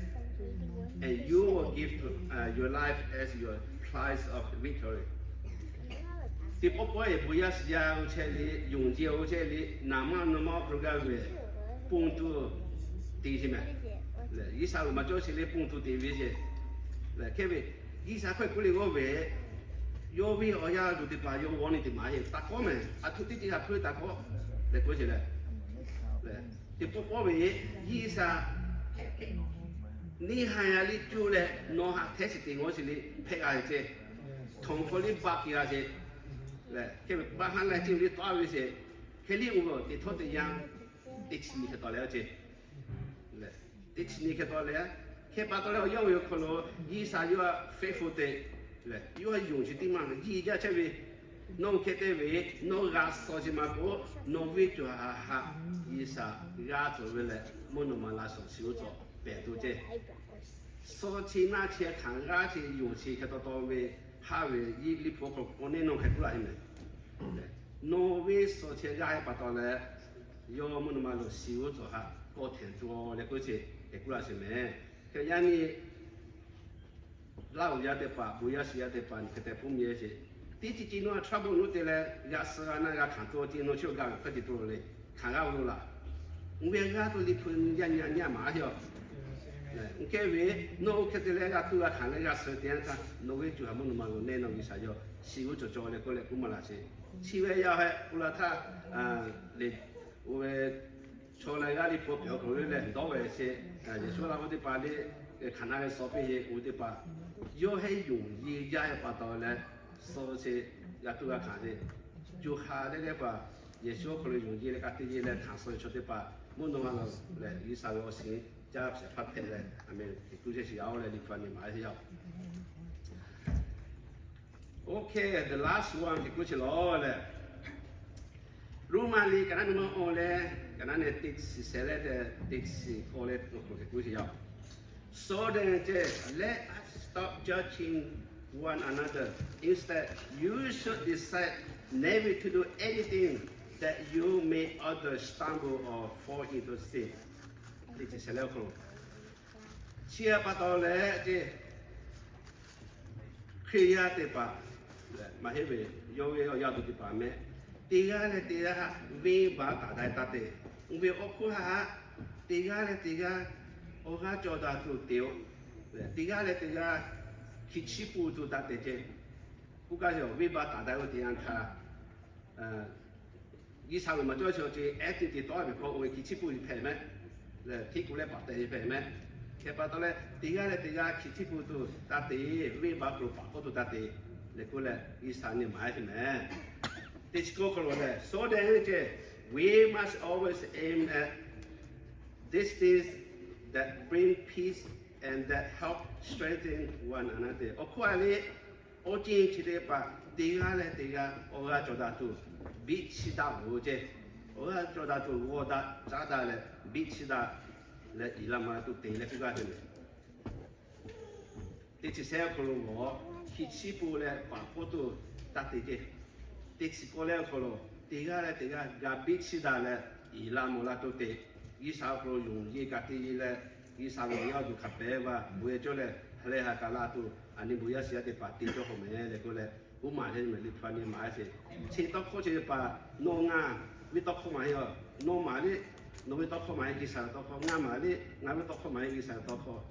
and you will give to, uh, your life as your price of victory. Teˇ pawˆ pawˆ e bon yaˇ shiˍ yaˇ oˇ chehˇ le, yonˍ jehˇ oˇ chehˇ le, naˍ maˇ naw maˇ hpu gaˇ ve, ponˬ tuˬ te sheˍ mehˍ. G'uiˬsha uiˍ maˇ cawˇ sheˍ le ponˬ tuˬ te ve sheˍ. Lehˬ hk'e ve, G'uiˬsha hk'aw k'oˆ le g'awˇ ve, yawˇ ve awˬ yaˇ duˬ teˇ hpaˍ yawˇ g'awˇ ni teꞈ maˍ heˆ. Taˇ kawˆ mehˍ, aˬ htoꞈ teˇ ceuˬ g'a hpuˇ taˇ kawˆ leh k'oˆ sheˍ lehˬ. Teˇ pawˆ pawˆ ve, G'uiˬsha neˇ haiˬ yaˇ liˇ cuˇ leh nawˬ haꞈ hteˇ shiˍ te g'awˇ sheˍ le hpehꞈ g'a ve ce. Htawnˍ hk'aw liˇ baˆ ke g'a sheˍ. Lehˬ hk'e ve baˆ haˉ leh ce ve liˇ tawˆ ve sheˍ. Hk'e liˇ uˬ lo teˇ htawˇ teˇ yanˇ teˇ chi nyi hk'e taw leh ce. Lehˬ teˇ chi nyi hk'e taw leh, hk'e pa taw leh awˬ yanˇ ve awˬ hk'aw lo G'uiˬsha yawˇ htaꞈ faithful te lehˬ, yawˇ htaꞈ yonˍ sheˍ teˇ maˇ jiˇ jaˇ chehˇ ve, nawˬ hk'e te ve, nawˬ g'a suh sheˍ maˇ k'o, nawˬ ve cawˬ haꞈ haꞈ G'uiˬsha g'aˇ cawˬ ve leh, mvuhˇ naw ma laꞈ shawnˍ chi oˇ cawˬ pehˬ tuˬ ce. Suh chi naˇ chi hkanˍ g'aˇ chi yonˍ chi hk'e taw taw ve, haˉ ve yiˇ liˇ hpu hk'aw k'awꞈ neˇ nawˬ hk'e k'oˆ laˇ heˆ mehˍ. Nawˬ ve suh chi g'aˇ heˆ pa taw leh, yawˇ mvuhˇ naw ma lo shiˍ oˇ cawˬ haꞈ kawˆ htehˍ tuˬ leh k'oˆ ce, hk'e k'oˆ laˇ sheˍ mehˍ. Hk'e yaˇ nyi Laˇ uiˍ yaˇ teˇ hpaˍ, bon yaˇ shiˍ yaˇ teˇ hpaˍ nyi hk'e te hpuˇ meh ce. Teˇ ceuˬ ceuˬ nawˬ htaꞈ trouble nawˬ te leh g'a suh g'a naˇ g'a hkanˍ tuˬ ce nawˬ chi awˬ g'a ve hk'a te tuˬ le. Hkanˍ g'a ve lo laˬ. Uˬ ve g'aˇ tuˬ liˇ hpu yaˇ nyi nyi maˇ heˆ a. Uˬ hk'e ve, nawˬ oˇ hk'e te leh g'a tuˬ g'a hkanˍ leh g'a suh te a htaˇ, nawˬ ve cawˬ haꞈ mvuhˇ naw ma lo neˇ nawˬ G'uiˬsha yawˇ shiˍ oˇ cawˬ cawˬ leh k'oˆ leh k'oˆ maˇ laˬ sheˍ. Chi ve yaˇ heh k'oˆ laˇ htaˇ, le, oˇ ve Chaw leh g'aˇ liˇ hpu pehꞈ awˬ hk'aw lo lehˬ, dawˇ ve chi Yeˍsuˆ laˇ k'oˆ teˇ hpaˍ le, hkanˍ na ve suh piˇ ve oˇ teˇ hpaˍ, yawˇ hehnˇ yonˍ yeˬ jaˇ ve pa taw leh, suh chi g'a tuˬ g'a hkanˍ ve, co ha leh leh paˍ Yeˍsuˆ awˬ hk'aw lo yonˍ yeˬ leh ka tiꞈ yeˬ leh hkanˍ suh ve chaw teˇ hpaˍ mvuhˇ naw ma lehˬ, G'uiˬsha ve awˬ shiˍ caˇ shehˍ hpaˇ hpehꞈ leh, aˬ meh teꞈ kuˇ chehˇ shiˍ yaˇ-oˬ leh, liꞈ hpu a nyi maˍ a yaˇ-oˬ. Okay, the last one teꞈ kuˇ chehˇ lawˬ lehˬ, Roˉmaꞈ liꞈ ka naˉ nyi ma awˬ leh, ka naˉ nyi teˇ shiˍ shehˍ leh teˇ shiˍ k'awˇ leh awˬ hk'aw lo teꞈ kuˇ chehˇ yaˇ-oˬ. So then, let us stop judging one another. Instead, you should decide never to do anything that you may others stumble or fall into sin. Teˇ shiˍ shehˍ leh awˬ hk'aw lo, chi pa taw leh ce Hkriꞈ yaˇ teˇ hpaˍ, maˇ heˆ ve, yawˇ ve awˬ yaˇ awˬ duˬ teˇ hpaˍ meh, teˇ g'aˇ leh teˇ g'aˇ venˇbaˆ taˍ daꞈ taˇ te. Oˇ ve awˬ hk'oˆ haꞈ, teˇ g'aˇ leh teˇ g'aˇ awˬ g'aˇ cawˬ daꞈ tuˬ te-o. Teˇ g'aˇ leh teˇ g'aˇ hkiˬ chiˇ pun tuˬ taˇ te ce. K'oˆ kaˇ ve, venˇbaˆ taˍ daꞈ ve teˇ yanˇ htaˇ, G'uiˬsha loˍ maˍ cawˇ chi awˬ ceuˬ ehˉ teˇ te tawˆ ve hk'aw oˇ ve hkiˬ chiˇ pun ve hpehꞈ mehˍ. Lehˬ, hkiˉ k'oˆ leh paˍ tehꞈ ve hpehꞈ mehˍ. Hk'e pa taw leh, teˇ g'aˇ leh teˇ g'aˇ hkiˬ chiˇ pun tuˬ taˇ te, venˇbaˆ hk'aw lo paˍ k'oˆ tuˬ taˇ te. Lehˬ k'oˆ leh, G'uiˬsha nyi maˍ a hpehꞈ mehˍ. Teˇ chi k'oˆ hk'aw lo lehˬ, so then, we must always aim at these things that bring peace and that help strengthen one another. Awˬ hk'oˆ a le, awˬ ceuˬ chi teˇ hpaˍ, teˇ g'aˇ leh teˇ g'aˇ awˬ g'aˇ cawˬ daꞈ tuˬ biˇ chiˇ daꞈ ve ce. Awˬ g'aˇ cawˬ daꞈ tuˬ g'awˇ daꞈ caˉ daꞈ leh biˇ chiˇ daꞈ leh iˍ la ma tuˬ te leh k'oˆ gaˇ ve mehˍ. Teˇ chi shehˍ awˬ hk'aw lo g'awˬ, hkiˬ chiˇ pun leh paˍ k'oˆ tuˬ taˇ te ce. Teˇ chi k'awˇ leh awˬ hk'aw lo, teˇ g'aˇ leh teˇ g'aˇ ga biˇ chiˇ daꞈ leh iˍ la mawˬ la tuˬ te. G'uiˬsha awˬ hk'aw lo yonˍ yeˬ ka tiꞈ yeˬ leh, G'uiˬsha ve awˬ yaˇ awˬ duˬ hk'a pehˍ vaˇ bon yehˬ cawˇ leh, ha lehˬ ha kaꞈ la tuˬ a nyi bon yaˇ shiˍ yaˇ teˇ hpaˍ te cawˇ hk'awꞈ mehˍ leh k'oˆ leh, oˇ maˬ leh mehˍ liꞈ hpu a nyi maˍ a sheˍ. Chi tawˇ hkawˇ chi teˇ hpaˍ, nawˬ ngaˬ ve tawˇ hkawˇ maˬ heˆ-oˬ. Nawˬ maˬ le, nawˬ ve tawˇ hkawˇ maˬ heˆ G'uiˬsha ve tawˇ hkawˇ, ngaˬ maˬ le, ngaˬ ve tawˇ hkawˇ maˬ heˆ G'uiˬsha ve tawˇ hkawˇ.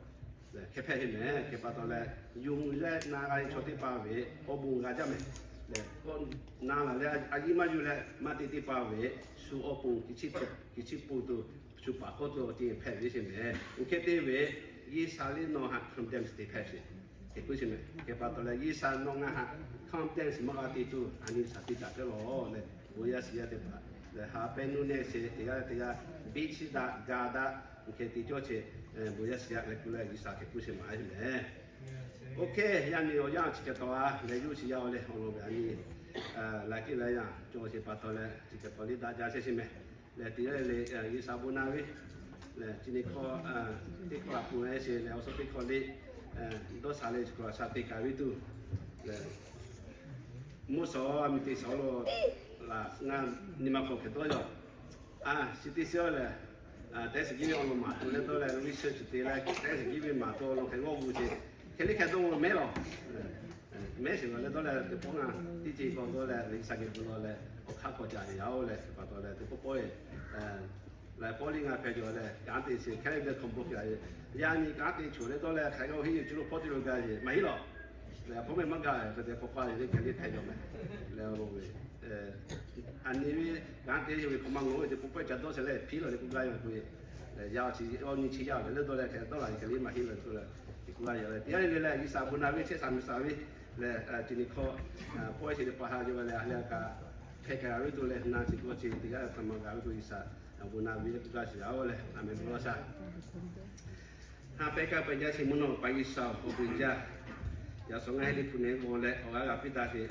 Hk'e hpehꞈ ve mehˍ. Hk'e pa taw leh, yonˍ leh na g'a ve chaw teˇ hpaˍ ve awˬ bon g'a jaˇ mehˍ. Lehˬ, k'awꞈ na laˬ leh a yiˇ maˇ yuˬ leh maˇ te teˇ hpaˍ ve shu awˬ pon hkiˬ chiˇ pun tuˬ, shu paˍ k'oˆ tuˬ awˬ ceuˬ hpehꞈ ve sheˍ mehˍ. Oˇ hk'e te ve, G'uiˬsha le nawˬ haꞈ condemn te hpehꞈ sheˍ. Teˇ hkui sheˍ mehˍ. Hk'e pa taw leh, G'uiˬsha nawˬ ngaˬ haꞈ condemn maˇ g'a te tuˬ a nyi shaˍ tiꞈ taˍ cawˇ lawˬ leh, bon yaˇ shiˍ yaˇ teˇ hpaˍ lehˬ, ha pehˇ nuˇ nehˇ sheˍ, teˇ g'aˇ leh teˇ g'aˇ biˇ chiˇ daꞈ ga daꞈ, hk'e te cawˇ sheˍ, bon yaˇ shiˍ yaˇ leh k'oˆ leh G'uiˬsha hk'e k'oˆ sheˍ maˍ sheˍ mehˍ. Okay, yaˇ nyi awˬ yanˇ chi hk'e taw a leh, yawˇ shiˍ yaˇ-oˬ leh awˬ lawn ve a nyi, laꞈ kiˆ leh yanˇ cawˬ sheˍ pa taw leh, chi hk'e taw liˇ daꞈ jaˇ sheˍ sheˍ mehˍ. Lehˬ, teˇ g'aˇ leh G'uiˬsha bon na ve, lehˬ, chi nyi hkawˇ teˇ hkawˇ a pun leh sheˍ lehˬ, awˬ suhˉ teˇ hkawˇ le dawˇ sha leh chi hkawˇ a sha te kaꞈ ve tuˬ lehˬ, mvuhˇ shawˍ mi te shawˍ lo laˬ ngaˇ nyi ma hk'aw hk'e dawˇ yaw. A, chi teˇ shiˉ lehˬ, Thanksgiving awˬ lawn maˍ tuˬ leh dawˇ leh, research te leh Thanksgiving maˍ tuˬ awˬ lawn hk'e g'awˇ gu sheˍ. Hk'e le hk'e dawˇ mehˉ lawˬ. Mehˉ sheˍ lawˬ leh dawˇ leh, teˇ pawˆ ngaˇ teˇ ceuˬ k'awꞈ dawˇ leh, G'uiˬsha geh gu law leh awˬ hk'aˇ k'awꞈ ca ve yaˇ-oˬ leh, hk'e pa taw leh teˇ pawˆ pawˆ-e laiˬ pawˆ liˇ ngaˇ hpehꞈ cawˬ leh, kanˉ te sheˍ hkehˉ leh deh hkawnˍ bawˆ hk'e a ve, yaˇ nyi kanˉ te choˬ leh dawˇ leh hk'aˬ hk'e g'awˇ henˇ yuˬ cuˇ lo hpawˇ te lo gaˇ ve maˇ heˆ lawˬ. Lehˬ, a hpawˇ meh maˇ gaˇ ve hk'e te k'awꞈ k'oˆ a ve le hk'e le hpehꞈ cawˬ mehˍ. Lehˬ, awˬ lawn ve a nyi ve kanˉ te ve hk'aw maˇ ngawˬ ve teˇ pawˆ pawˆ-e ca dawˇ sheˍ leh hpiˉ lawˬ leh k'oˆ gaˇ ve k'o, yaˇ chi awˬ nyi chi yaˇ leh dawˇ leh hk'e dawˇ la ve hk'e le maˇ heˆ lawˬ k'oˆ leh, te k'oˆ gaˇ ve lehˬ, teˇ g'aˇ le le lehˬ G'uiˬsha bon na ve chehˇ sha miˬ sha ve lehˬ, chi nyi hkawˇ pawˆ-e sheˍ teˇ hpaˍ ha ve lehˬ, a leh a kaꞈ hpehꞈ kaꞈ ve tuˬ leh na chi k'awꞈ chi teˇ g'aˇ htaꞈ maˇ gaˬ ve tuˬ G'uiˬsha bon na ve le k'oˆ gaˇ sheˍ yaˇ-oˬ lehˬ, aˬ meh bon lawˬ sha. Ha pehˇ kaˇ pehˇ jaˇ sheˍ mvuhˇ naw pa G'uiˬsha awˬ bon jaˇ. Yaꞈ shawˍ ngaˬ hui liꞈ hpu nehˬ g'awˬ leh awˬ g'aˇ g'a piˇ daꞈ sheˍ.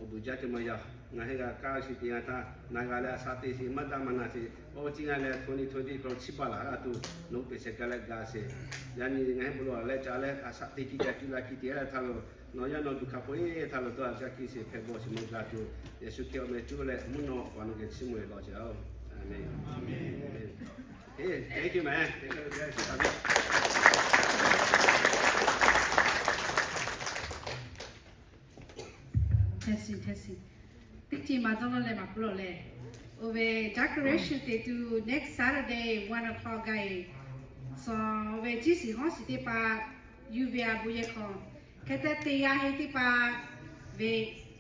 Awˬ bon jaˇ ceh maˇ yaˇ. Ngaˬ hui g'a kaˇ sheˍ teˇ yanˇ htaˇ na g'a leh a shaꞈ te sheˍ, maˇ daꞈ maˇ na sheˍ. Awˬ ceuˬ ngaˬ lehˬ twenty twenty hk'aw lo chiˇ baˬ laˬ g'a tuˬ nawˬ hui teꞈ shehˍ ka leh gaˬ sheˍ. Yaꞈ nyi ngaˬ hui bon lawˬ leh ca leh a shaꞈ te kiˇ gaˬ kiˇ la kiˇ te g'a htaˇ lo, nawˬ yaˇ nawˬ duˬ hk'a peu-eˬ htaˇ lo dawˇ a ca kiˇ sheˍ hpehꞈ bawˬ sheˍ maˇ g'a tuˬ, Yeˍsuˆ Hkriꞈ awˬ meh cuˇ leh mvuhˇ naw pa nawˬ geh chiˇ mvuh-e lawˬ sheˍ-oˬ. Aˬ meh. Thank you mehˍ. Teˇ ceuˬ maˇ dawˇ nawˇ leh maˇ k'oˆ lawˬ leh, oˇ ve decoration te tuˬ next Saturday one o'clock gaˇ-e. Suh oˇ ve ciˉ shiˍ hawˉ shiˍ teˇ hpaˍ yuˬ ve a bon yehˬ hk'aw, hk'e te teˇ g'aˇ heˆ teˇ hpaˍ ve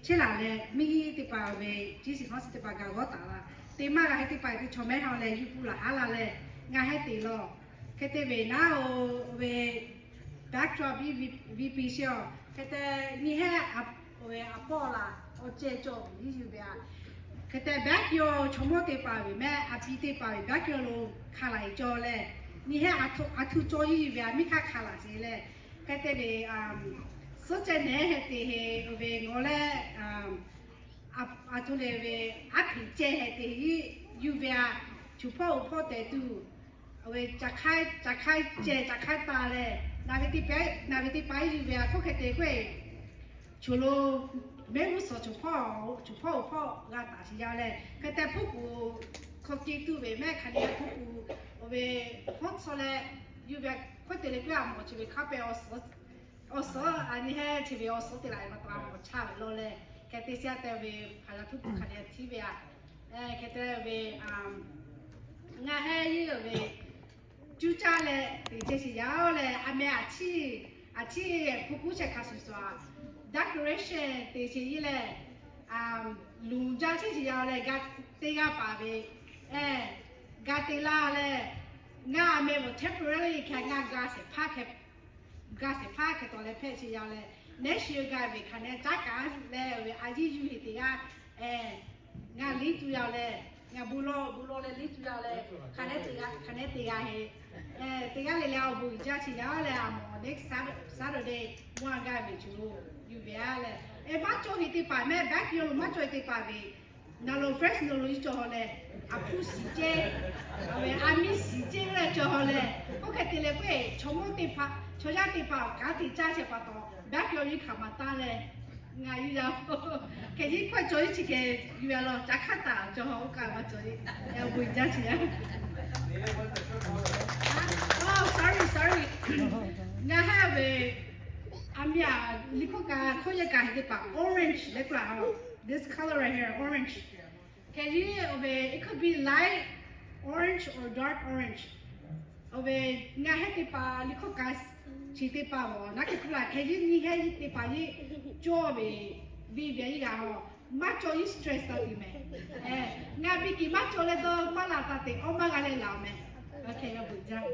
chehˇ laˬ leh, miˇ hiˆ teˇ hpaˍ ve ciˉ shiˍ hawˉ shiˍ teˇ hpaˍ gaˬ g'awˇ taˍ laˇ. Te maˇ g'a heh teˇ hpaˍ te chaw mehˉ ha leh yuˇ pun laꞈ haˉ la leh ngaˬ heh te lawˬ. Hk'e te ve naˉ-oˬ ve, backdrop V P sheˍ-oˬ. Hk'e te nyi heh ve aˬ pawˆ laˬ awˬ ceh cawˬ ve yiˇ yuˬ ve aꞈ. Hk'e te backdrop chaw mawˇ teˇ hpaˍ ve mehˆ aˬ piˇ teˇ hpaˍ ve backdrop lo hk'aˬ laˬ e cawˬ leh, nyi heh aˬ htoꞈ cawˬ yiˇ yuˬ ve aꞈ miˇ hk'aˇ hk'aˬ laˬ sheˍ leh, hk'e te ve suhˉ ceh nehˉ heh te heˍ ve ngaw leh, aˬ htoꞈ le ve aˉ hpeꞈ ceh heh te yiˇ yuˬ ve aꞈ, choˬ hpawˇ oˬ hpawˇ tehꞈ tuˬ, ve caˬ hk'aiˉ ceh caˬ hk'aiˉ taˍ leh, naˬ ve teˇ hpaˍ yuˬ ve aꞈ hk'oˆ hk'e te k'o, choˬ lo mehˆ g'uˇ suhˍ choˬ hpawˇ, choˬ hpawˇ oˬ hpawˇ g'a taˍ sheˍ yaˇ leh, hk'e te hpuˉ kuˬ hk'aw ce tuˬ ve mehˆ hk'aˬ nyi hpuˉ kuˬ, oˬ ve hawˉ tcuh leh yuˬ ve aꞈ hk'oˆ te leh k'o, aˬ mawˬ chi ve hk'a pehꞈ awˬ suhˉ, awˬ suhˉ aˬ nyi heh chi ve awˬ suhˉ te laˬ ve ma taw aˬ mawˬ chaˇ ve lawˬ leh, hk'e te shehˍ te ve hpaˍ yaˇ hpuˉ kuˬ hk'aˬ nyi htiˉ ve aꞈ, hk'e te ve ngaˬ heh yiˇ ve cuˇ caˇ leh teꞈ ceh sheˍ yaˇ-oˬ leh, aˬ meh aˬ chiˇ, aˬ chiˇ hpuˉ kuˬ shehˍ hk'a shuˍ shuˍ aꞈ, decoration teꞈ sheˍ yiˇ leh, luˬ jaˇ chehˇ sheˍ yaˇ-oˬ leh, g'a te g'a paˍ ve, g'a te laˇ leh, ngaˬ aˬ meh bvuhꞈ temporary hk'e ngaˬ ga shehˍ hpaˇ hk'e ga shehˍ hpaˇ hk'e tawˍ leh hpehꞈ sheˍ yaˇ-oˬ leh, next year g'a ve hk'aˬ nehˉ caˉ kaꞈ leh ve a yiˇ yuˇ heˍ teˇ g'aˇ, ngaˬ liˇ tuˬ yaˇ-oˬ leh, ngaˬ bon lawˬ bon lawˬ leh liˇ tuˬ yaˇ-oˬ leh, hk'aˬ nehˉ teˇ g'aˇ, hk'aˬ nehˉ teˇ g'aˇ heˍ, teˇ g'aˇ le le awˬ bon uiˍ jaˇ sheˍ yaˇ-oˬ leh, aˬ mawˬ next Saturday mvuhˇ a gaˇ ve choˬ lo yuˬ ve aꞈ leh, maˇ cawˬ heˍ teˇ hpaˍ mehˆ back yawˇ lo maˇ cawˬ heˍ teˇ hpaˍ ve, naˬ lo Fresno lo yiˇ cawˬ haw leh, aˬ hpuˇ shiˍ ceh, aˬ meh aˬ miˇ shiˍ ceh leh cawˬ haw leh, oˇ hk'e te leh k'o, chaw mawˇ teˇ hpaˍ chaw yaˇ teˇ hpaˍ awˬ kanˉ te caˇ shehˍ pa taw, back yawˇ yiˇ hk'aˬ maˍ taˇ leh, ngaˬ yuˇ yaˇ-oˬ. Hk'e yiˇ hkawˇ cawˬ yiˇ chi hk'e yuˬ ve aꞈ lawˬ, caˉ hk'aˇ taˍ cawˬ haw oˇ kaꞈ maˇ cawˬ, awˬ bon uiˍ jaˇ sheˍ yaˇ. Sorry, sorry. Ngaˬ heh ve aˬ miˇ aꞈ liˇ hkawˇ kaꞈ hkawˇ yehˬ kaꞈ heˍ teˇ hpaˍ orange leh k'oˆ laˇ-oˬ. This color right here, orange. Hk'e yiˇ oˇ ve it could be light orange or dark orange. Oˇ ve ngaˬ heh teˇ hpaˍ liˇ hkawˇ kaꞈ chi teˇ hpaˍ-oˬ, naˉ hk'e k'oˆ laˇ, hk'e yiˇ nyi heh yiˇ teˇ hpaˍ yiˇ cawˇ ve, ve ve yiˇ g'a-oˬ, maˇ cawˬ yiˇ stress taˇ tuˬ mehˍ. Ngaˬ biˇ kiˬ maˇ cawˬ leh dawˇ maˇ laˬ taˇ te, awˬ maˇ g'a leh laˬ-oˬ mehˍ. Oˇ hk'e g'a bvuhꞈ jaˇ.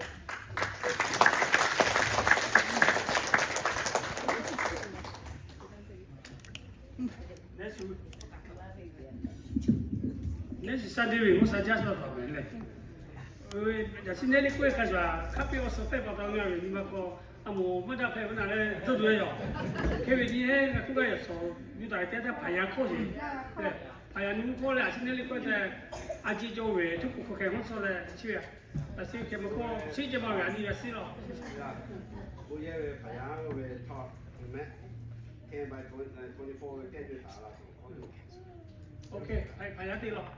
Next Sunday ve mvuhˇ sha jaˇ sha taˍ mehˍ leh, yaꞈ shiˉ nehˉ le k'oˆ-e hk'a shuˍ hk'a piˇ awˬ suhˍ hpehꞈ pa taw ngaˬ ve nyi ma hk'aw, aˬ moˍ maˇ daꞈ hpehꞈ ve naˬ leh dawˇ dawˇ-e yaˬ. Hk'e ve nyi heh ngaˬ hk'oˆ gaˇ yaꞈ shawˍ yuˬ taˍ ve teˇ htaˇ hpaˍ yaˇ hkawˇ sheˍ, hpaˍ yaˇ nyi mvuhˇ hkawˇ leh yaꞈ shiˉ nehˉ le k'oˆ-e tehꞈ, a ciˉ cawˬ ve tuˉ kuˬ hk'aˬ hk'e hawˉ tcuh leh chi ve, yaꞈ shiˉ hk'e ma hkawˇ shiˉ ceh ma ve a nyi yaꞈ shiˉ lawˬ. Bon yehˬ ve hpaˍ yaˇ ve htaꞈ mehˆ, ten by twenty-four ve tehˆ te taˍ la. Oˇ hk'e hpaˍ yaˇ te lawˬ.